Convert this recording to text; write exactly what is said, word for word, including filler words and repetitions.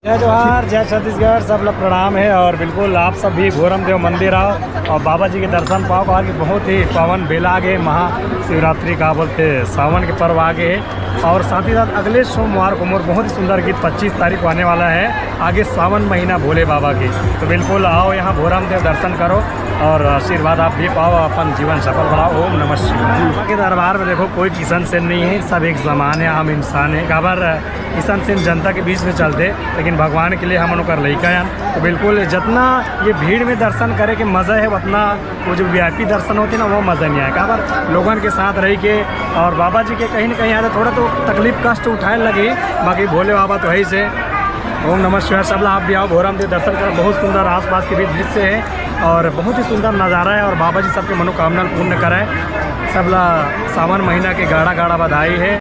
जय जोहार, जय छत्तीसगढ़, सब ला प्रणाम हे। और बिल्कुल आप सब भी भोरम देव मंदिर आओ और बाबा जी के दर्शन पाओ, काबर कि बहुत ही पावन बेला आगे महाशिवरात्रि का बोलथे, सावन के पर्व आगे हे। और साथ ही साथ अगले सोमवार को मोर बहुत ही सुंदर गीत पच्चीस तारीख को आने वाला है, आगे सावन महीना भोले बाबा की। तो बिल्कुल आओ यहाँ भोरम देव दर्शन करो और आशीर्वाद आप भी पाओ, अपन जीवन सफल बनाओ। ओम नमः शिवाय। बाबा के दरबार में देखो कोई किशन सेन नहीं है, सब एक समान है, आम इंसान है। काबर किशन सेन जनता के बीच में चलथे, लेकिन भगवान के लिए हमन ओकर लइका हन। तो बिल्कुल जितना ये भीड़ में दर्शन करे के मजा है, उतना वो जो वीआईपी दर्शन होथे ना, वो मजा नहीं आय। काबर लोगन के साथ रहिके और बाबा जी के कहीं ना कहीं आते थोड़ा तो तकलीफ कष्ट उठाए लगे, बाकी भोले बाबा तो है ही से। ओम नमः शिवाय। सबला आप भी आओ भोरम देव दर्शन करो, बहुत सुंदर आसपास के भी दृश्य है और बहुत ही सुंदर नज़ारा है। और बाबा जी सबके मनोकामना पूर्ण कराए। सबला सावन महीना के गाड़ा गाड़ा बधाई है।